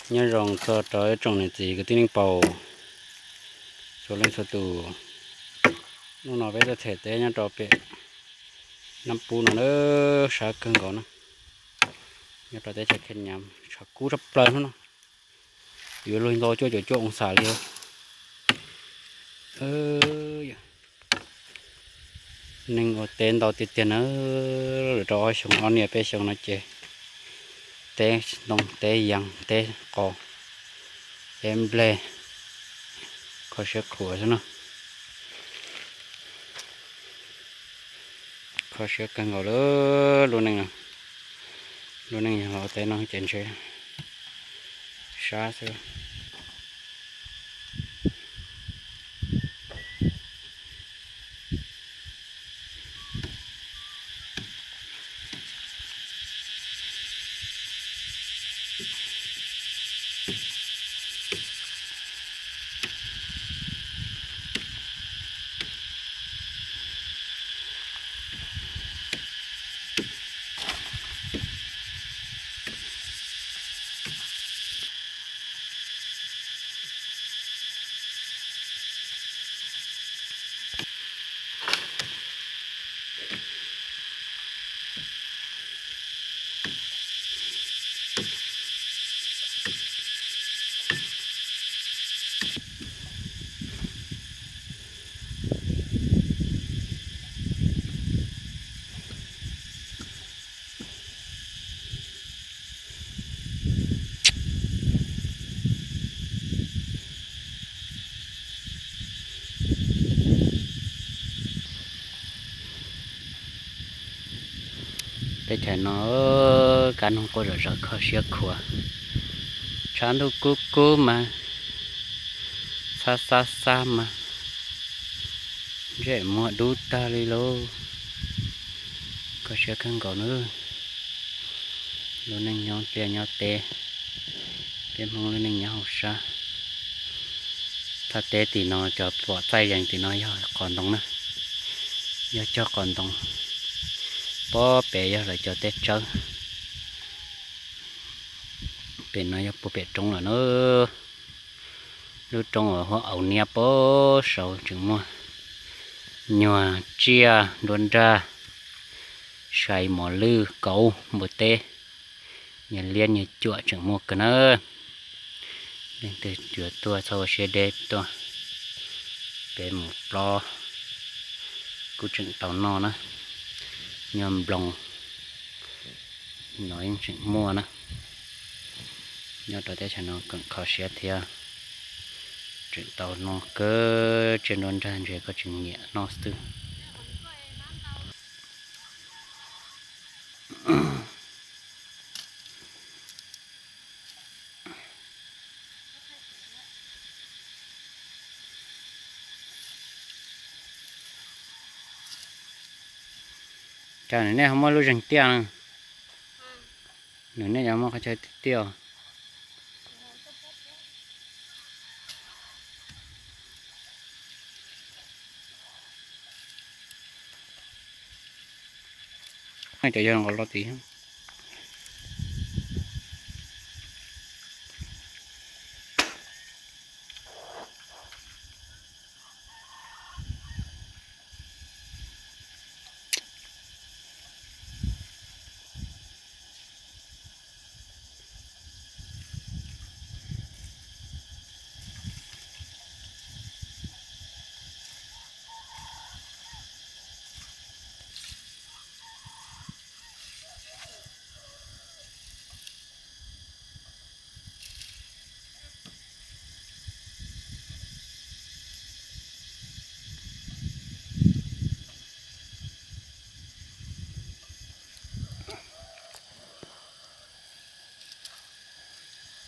Nyob zoo txog rau ib tsoom niam txiv kwv tij neej tsa txhua leej txhua tus. Hnub no peb tuaj them teb nyob rau pem Nab Pub no na, sab kawg nkaus na. Nyob rau teb chaws Kheej Nyas tshav kub tshaj plaws hnub no, yuav luag ntau cuaj caum cuaj oo xas li. Neeg ua teb ntau tiag tiag na, lawm rau ob xyoo ob niaj peb xyoo no ces teb ntoo teb yas teb qos teb nplej, kho siab khuav xwb no. Kho siab kawg nkaus lawm lub neej no. Lub neej yog los teb no ces ntshe sab xwb. Teb chaws no kab noog quaj zom zaws kho siab khuav, tshav ntuj kub kub mas, xab xab xab mas, ntsej muag dub tag li lauj. Kho siab kawg nkaus nawb. Lub neej nyob liaj nyob teb, peb Hmoob lub neej nyob hauv sab. Thaj teb tim no cov pom txaij yees tim no yog qos ntoo na, yog cog qos ntoo. Pob pem yog lawv cov teb tsawb. Pem no yog puag pem roob lawm na. Lub roob uas huab aus niab pob saud tseem muaj nyuag tsiaj nruab nrag, sai mos lwj kauv npua teb, nyuag liab nyuag cuam tseem muaj kawg na. Leej twg yuav tuaj txhob ua siab deb tuaj, peb mus plob kuj tseem tau noj na. Nyuag nploos no yeej tseem muaj na. Nyob rau teb chaws no keem kho siab thiab, tseem tau noj kawg, tsiaj nruab nrag ntshe koj tsis nyiam noj xwb. Cas nws nej ho muaj lub zeeg tiaj na? Nws nej cov muaj qhov chaw tiaj tiaj. Cov yog nqos los tid.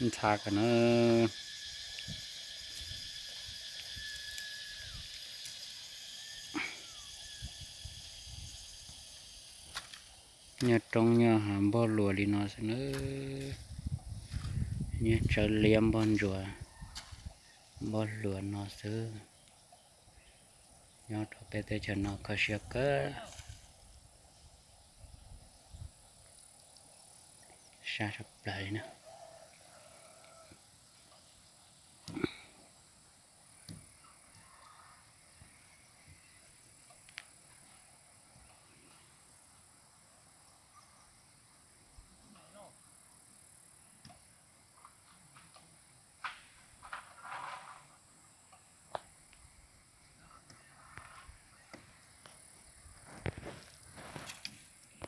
Ntxhab kawg na. Nyob roob nyob hav npog luas li no xwb na. Nyob tsawb liab npog ntsuas npog luas no xwb. Nyob rau peb teb chaws no kho siab kawg. Sab sab plawg li na.